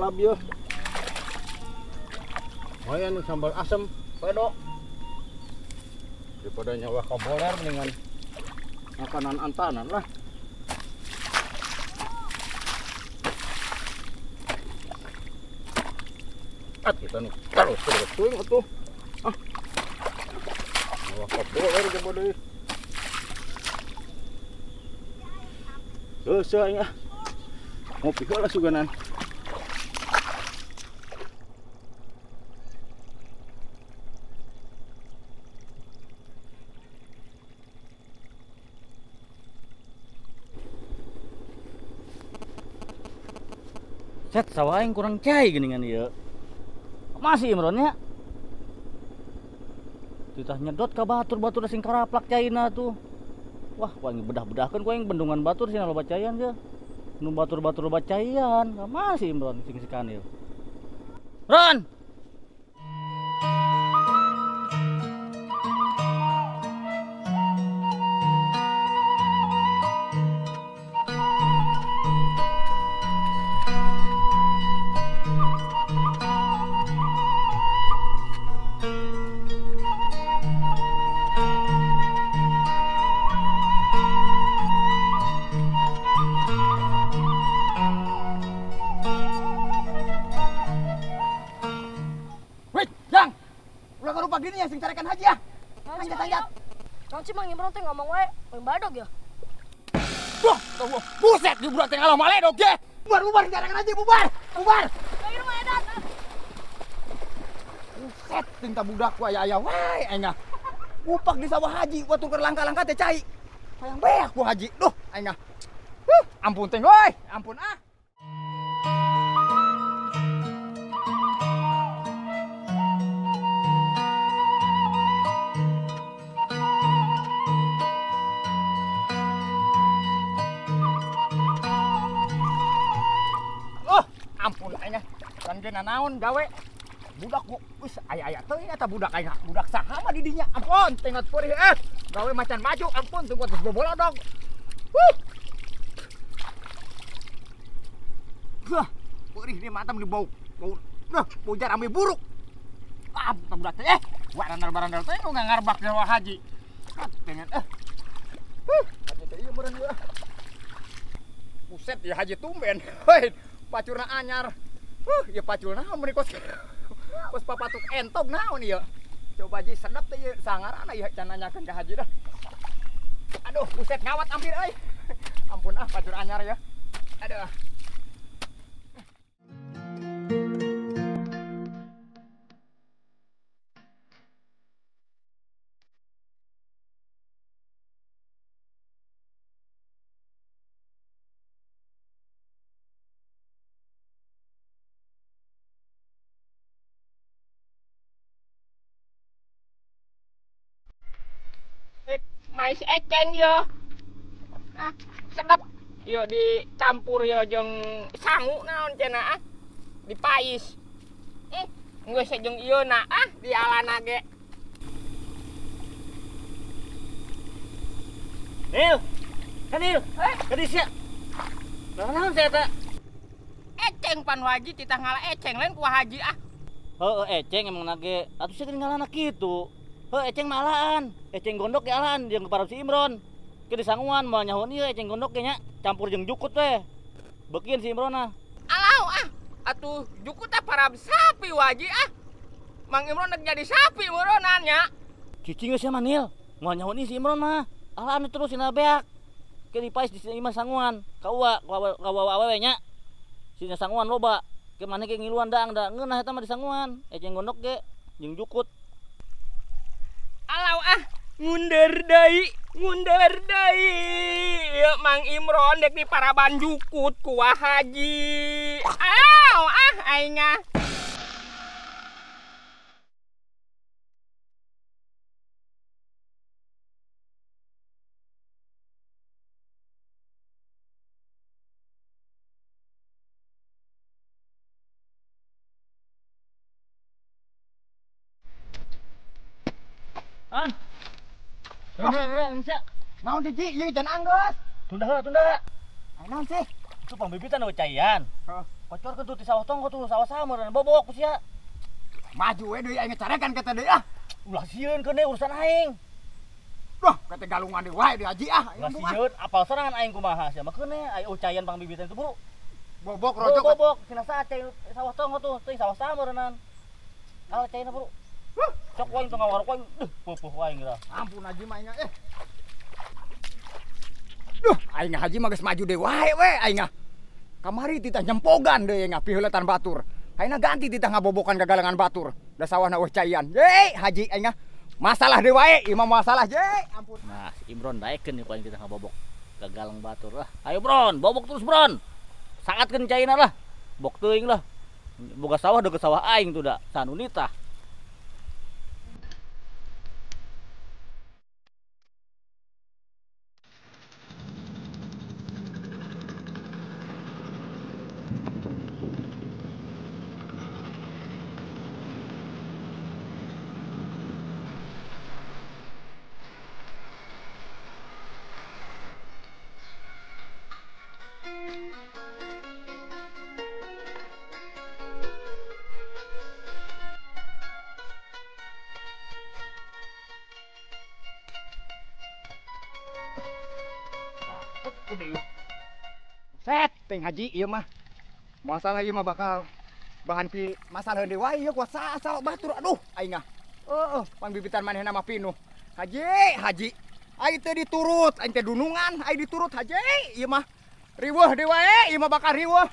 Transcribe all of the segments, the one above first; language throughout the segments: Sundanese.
lalap ya. Lumayan sambal asem, pedo. Daripada nyawa kaboler mendingan makanan antanan lah. At kita nih terus terus tuh. Ah. Nyawa kaboler coba deh. Geus aing ah. Ngopi heula suganan. Set sawah aing kurang cai geuningan ieu. Masih Imronnya. Titah nyedot ka batur-batur sing karaplak caina tuh. Wah, ku aing bedah-bedahkeun ku aing bendungan batur sih loba caian ge. Nu batur-batur loba caian, masih Imron sing sikanil. Ron. Gini ya sing carekan haji ya. Tanjat-tanjat. Naon sih Mang Imron teh ngomong wae, paling badog ya. Wah, buset di budak teh ngalah maledog ge. Bubar-bubar carekan haji bubar. Bubar. Mang Imron edan. Buset tinta budak ku aya-aya wae aing ah. Upak di sawah haji waktu keur langka-langka teh cai. Hayang beak ku haji. Duh, aing ah. Huh, ampun teh euy, ampun ah. Ampun aing kan ge nanaon gawe budak ku geus aya-aya teuing eta budak aing budak saha mah di dinya ampun tengot peurih gawe macan maju ampun tunggu geus bobolodog. Huh. Wah, peurih di mata meni bau bau nah bau jarame buruk. Ah budak teh barandal-barandal teh nu ngangarbak jawa haji. Pengen Huh, haji teh ieu meureun ieu. Buset ya haji tumben. Heuy. Pacurna anyar. Huh, ya paculna mun kos kos papatuk entog naon ieu. Coba ji sedap teh ieu sangarana ieu can nanyakeun ka haji dah. Aduh, buset ngawat hampir euy. Ampun ah pacur anyar ya. Aduh. Mais eceng yo. Ah, sedap. Yo dicampur yo jeung sangu naon cenah ah. Dipais. Geus jeung ieu na ah dialana ge. Nil. Kanil. Kadis sia. Naon sia eta? Eceng pan haji titah ngala eceng lain ku haji ah. Heueuh eceng emang nage. Atuh sia ngalana kitu. Heuh eceng malaan, eceng gondok ge alaan jeung keparab si Imron. Ke disanguan moal nyahoan ieu eceng gondok ge nya, campur jeung jukut teh. Beukeun si Imron ah. Alau ah, atuh jukut teh parab sapi waji ah. Mang Imron rek jadi sapi meureunnan nya. Cicing geus sia mah Nil, moal nyahoan ieu si Imron mah. Alaan terus sina beak. Ke dipais di imah sanguan, ka uwa, ka uwa awewe nya. Sina sanguan loba. Ke maneh ge ngiluan daang da ngeunah eta mah disanguan, eceng gondok ge jeung jukut. Alau ah, ngunder deui. Mang Imron dek di paraban jukut ku haji. Alau ah aing ah. An. Naon sih, Ci? Ieu can anggeus. Tunda heula, tunda. Ai naon sih? Itu pambibitan eueuh caian. Heeh. Kocorkeun tuh di sawah tonggo tuh, sawah sama dan bobok ku sia. Maju we deui aing carekan kata deui ah. Ulah sieun keun urusan aing. Duh, kata galungan deui wae deui haji ah. Ulah sieun, apal sorangan aing kumaha sia mah keun aya ucayan pangbibitan itu buru. Bobok rojok. Bobok, cenah saat cai sawah tonggo tuh, teuing sawah sama renan. Alah caina buru. Cok wae tong ngawarok wae, duh pupuh wae geura. Ampun haji mah aing eh. Duh, aing haji mah geus maju deui wae we aing. Kamari titah nyempogan deui aing piheuletan batur. Ayeuna ganti titah ngabobokan gagalengan batur. Da sawahna eueuh caian. Ye, haji aing masalah deui wae, ieu mah masalah ye. Ampun. Nah, si Imron daekeun ieu ku aing titah ngabobok gagaleng batur lah. Ayo Bron, bobok terus Bron. Sangatkeun caina lah. Bok teuing lah. Boga sawah deukeut sawah aing tuh da, sanunita. Set, ting haji ieu mah. Masalah ieu mah bakal bahan pi masalah deui wae ieu kuasa asal batur aduh aing ah. Heeh, pangbibitan manehna mah pinuh. Haji, haji. Aing teh diturut, aing teh dunungan, aing diturut haji ieu mah. Riweuh deui wae, ieu mah bakal riweuh.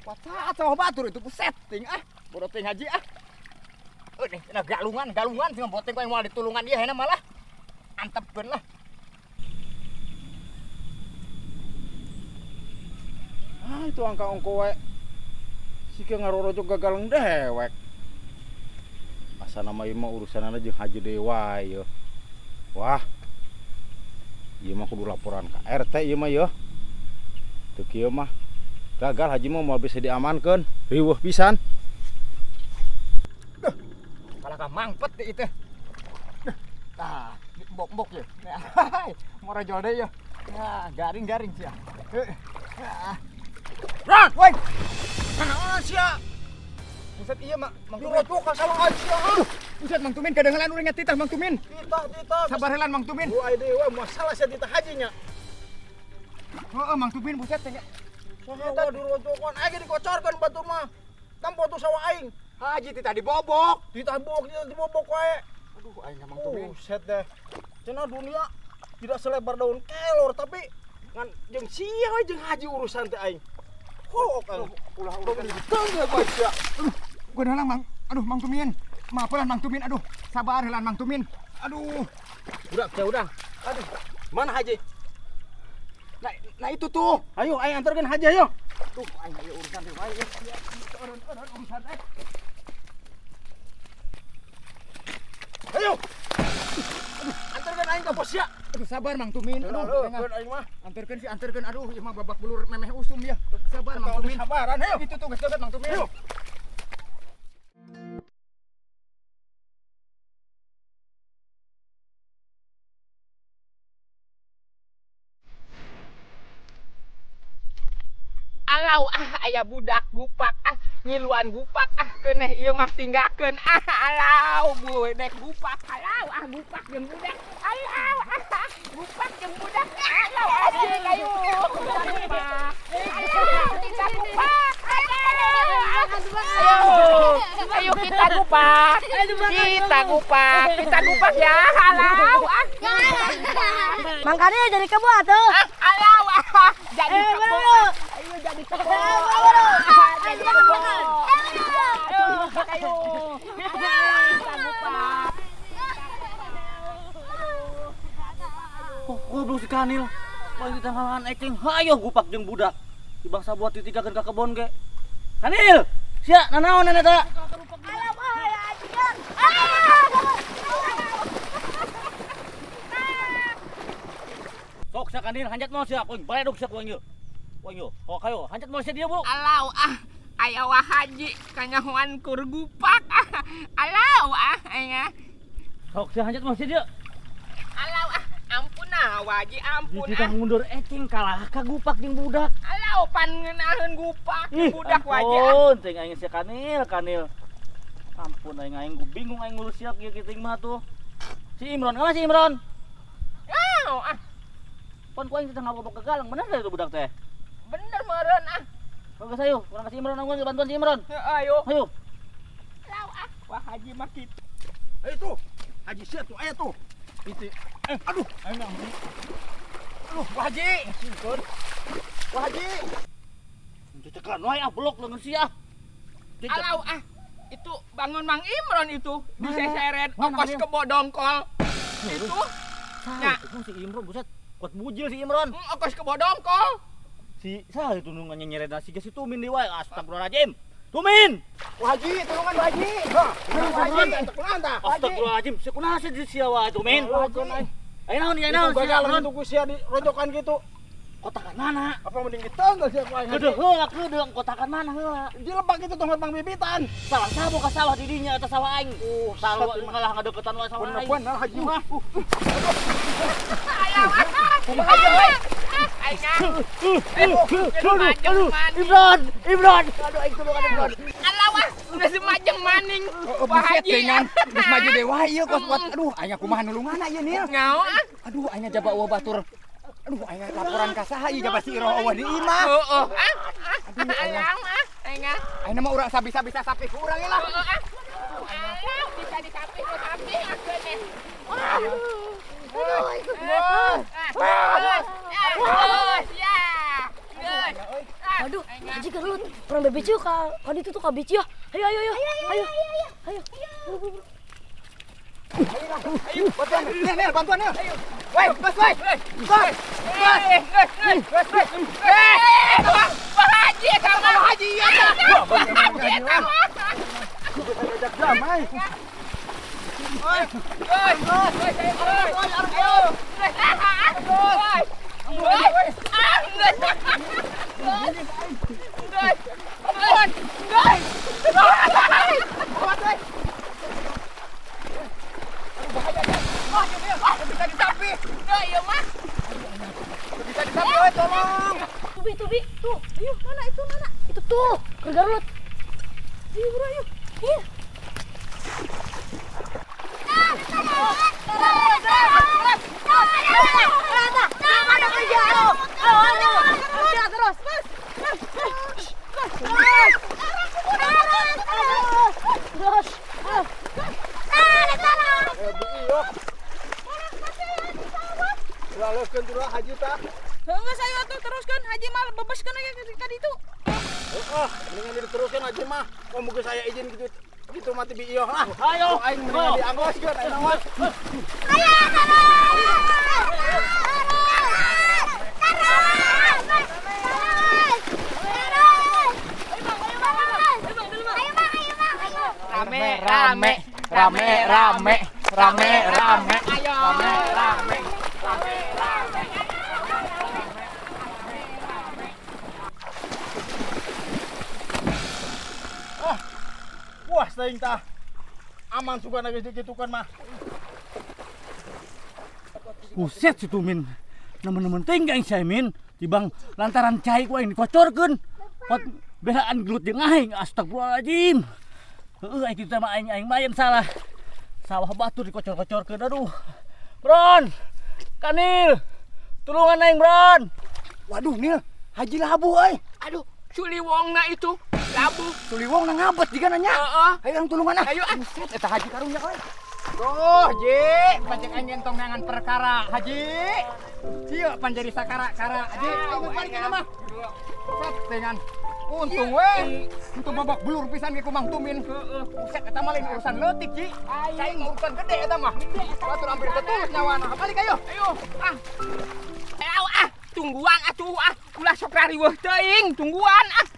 Kuasa asal batur itu buset ting ah. Bodoh ting haji ah. Eueuh cenah galungan, galungan sing boteng ku aing moal ditulungan ieu hena malah. Antepkeun lah. Ah itu angka ongko wae. Sika ngarorojok gagaleng dewek. Asa nama ieu mah urusanana jeung haji deui wae yeuh. Wah. Ieu mah kudu laporan ka RT ieu mah yeuh. Teu kieu mah gagal haji mah moal bisa diamankeun, riweuh pisan. Duh. Kalah ka mangpet deui teh. Duh. Tah, mbok-mbok yeuh. Morojol deui yeuh. Nah, garing-garing sia. Heuh. Ran, woi. Kunaon sia? Buset ieu mah Mang Tumin. Dirojok ka sawah aing sia. Aduh, buset Mang Tumin kadengelan urang titah Mang Tumin. Titah, titah. Sabar heula Mang Tumin. Bu ai deui we masalah sia titah haji nya. Heeh, Mang Tumin buset teh. Sawah dirojokan aing dikocorkeun batur mah. Tampo tuh sawah aing. Haji titah dibobok. Titah bobok, titah dibobok wae. Aduh, aing Mang Tumin. Buset deh. Cenah dunia tidak selebar daun kelor tapi ngan jeung sia we jeung haji urusan teh aing. Hok ulah urusan ditangga bae sia. Aduh, gua dalang Mang. Aduh, Mang Tumin. Maaf lah Mang Tumin. Aduh, sabar heula Mang Tumin. Aduh. Udah, ya udah. Aduh, mana haji? Nah, itu tuh. Ayo aing antarkeun haji ayo. Tuh, aing aya urusan deui wae. Ya, urusan eh. Ayo. Aduh, antarkeun aing ka pos sia. Aduh, sabar Mang Tumin. Aduh, aing mah. Antarkeun sih, antarkeun. Aduh, ieu mah babak belur memeh usum ya. Sabar Mang Tumin. Sabaran, ayo. Itu tuh geus deukeut Mang Tumin. Ayo. Alau ah aya budak gupak ah ngiluan gupak ah keuneh ieu mah tinggakeun ah alau budak gupak alau ah gupak jeung budak alau ah gupak jeung budak alau asik ayo ayo kita gupak ayo ayo kita gupak kita gupak kita gupak ya alau ah mangkane jadi kebo atuh alau ah jadi kebo. Ayo jadi kebo. Jadi kebo. Ayo. Kok goblok si Kanil. Poin di tanggalan eceng, hayo gupak jeung budak. Di bangsa buat ditikakeun ka kebon ge. Kanil, sia nanaon eta? Sok sia Kanil hanjat moal sia, kuing baledog sia kuing ieu. Kuing ieu. Oh kayo, hanjat moal sia dia, Bu. Alau ah, aya wa haji kanyahoan kur gupak ah. Alau ah aing ah. Sok sia hanjat moal sia dia. Alau ah, ampun ah waji ampun ah. Dititah mundur eceng kalah ka gupak jeung budak. Alau Alau pan ngeunaheun gupak budak wae. Ampun, teuing aing sia Kanil, Kanil. Ampun aing aing gua bingung aing ngurus sia kieu kitu mah tuh. Si Imron, kamu si Imron? Aw, ah. Pon ku aing teh ngabobok gagaleng bener teh itu budak teh. Bener meureun ah. Bagus ayo, kurang kasih Imron nanggung bantuan si Imron. Heeh, ayo. Ayo. Alau ah, wah haji mah kitu. Ayo tuh. Haji sia tuh, ayo tuh. Itu. Aduh, ayo nang. Aduh, Wah Haji. Wah Haji. Cetekan wae ah blok leungeun sia. Alau ah. Itu bangun Mang Imron itu diseseret ongkos kebo dongkol. Itu. Nah, itu si Imron buset, kuat bujil si Imron. Ongkos kebo dongkol. Si saha itu nu nyeret nasi geus si Tumin deui wae. Astagfirullahaladzim. Tumin. Wah Haji, tulungan Wah Haji. Wah Haji, astagfirullahaladzim. Si kunaha sih sia wae Tumin. Ayo naon ieu naon sia naon ku sia di rojokan gitu. Kotakan mana? Apa mending ditanggal sia ku aing. Keudeuh heula keudeuh kotakan mana heula. Di lebak itu tong bang bibitan. Salah sabo ka sawah di dinya eta sawah aing. Sawah kalah ngadeukeutan wae sawah aing. Bener Haji. Aduh, Imron, Imron. Aduh aing tulungan Imron. Alah wah, geus majeng maning. Wah Haji geus maju deui wae ieu kos kuat. Aduh, aing kumaha nulunganna ieu Nil. Ngaon ah. Aduh, aing jaba eueuh batur. Aduh, aing laporan ka saha ieu jaba si Iroh eueuh di imah. Heeh. Aduh, aing ah, aing ah. Aing mah urang sabisa-bisa sapi ku urang lah. Heeh ah. Alah, bisa disapih ku sapi ah keuneh. Aduh, Haji gelut. Orang bebek ka ka ditu tuh ka bici ya. Ayo ayo ayo. Ayo. Ayo. Ayo, bantuan. Nil, Nil, bantuan Nil. Woi, bos, woi. Bos. Bos. Bos, bos. Wah Haji eta mah. Haji ieu tah. Wah Haji eta mah. Diajak damai. Oi, oi, oi, ayo. Oi. Ah, geus. Geus. Ampun. Geus. Kuat, woi. Bahaya, wah, wah, bisa disapi. Duh, ieu mah. Bisa disapi, woi, tolong. Tubi, tubi, tuh. Ayo, mana itu, mana? Itu tuh, gergarut. Ayo, bro, ayo. Iya. Haji tah. Heeh, saya atuh teruskeun Haji mah bebeskeun aya ka ditu. Heeh, mendingan diteruskeun Haji mah. Mun saya izin gitu gitu mati bi ieu lah. Ayo, aing mendingan dianggoskeun aing mah. Ayo, Rame rame rame rame rame rame ayo rame rame rame rame. Ah, puas teuing tah. Aman sugan geus dikitukeun mah. Buset si Tumin. Nemen-nemen teuing aing sia Min. Tibang lantaran cai ku aing dikocorkeun. Pot belaan gelut jeung aing astagfirullahaladzim. Heeh aing kitu mah aing aing mah yang salah. Sawah batur dikocor-kocorkeun aduh. Bron. Kanil. Tulungan aing, Bron. Waduh, Nil, Haji labuh euy. Aduh, Suliwongna itu labuh. Suliwongna ngabet jiga nanya. Heeh. Ayo tulungan ah. Ayo ah. Buset eta Haji karunya euy. Tuh, Ji, pancek aing entong neangan perkara, Haji. Ieu panjari sakara-kara, Haji. Ayo balik ka mah. Set dengan untung we. Untung babak belur pisan ge ku Mang Tumin. Heeh. Buset eta mah lain urusan leutik, Ji. Cai urusan gede eta mah. Batur hampir tetulus nyawana. Balik ayo. Ayo. Ah. Ayo ah, tungguan atuh ah. Ulah sok rariweuh teuing, tungguan ah.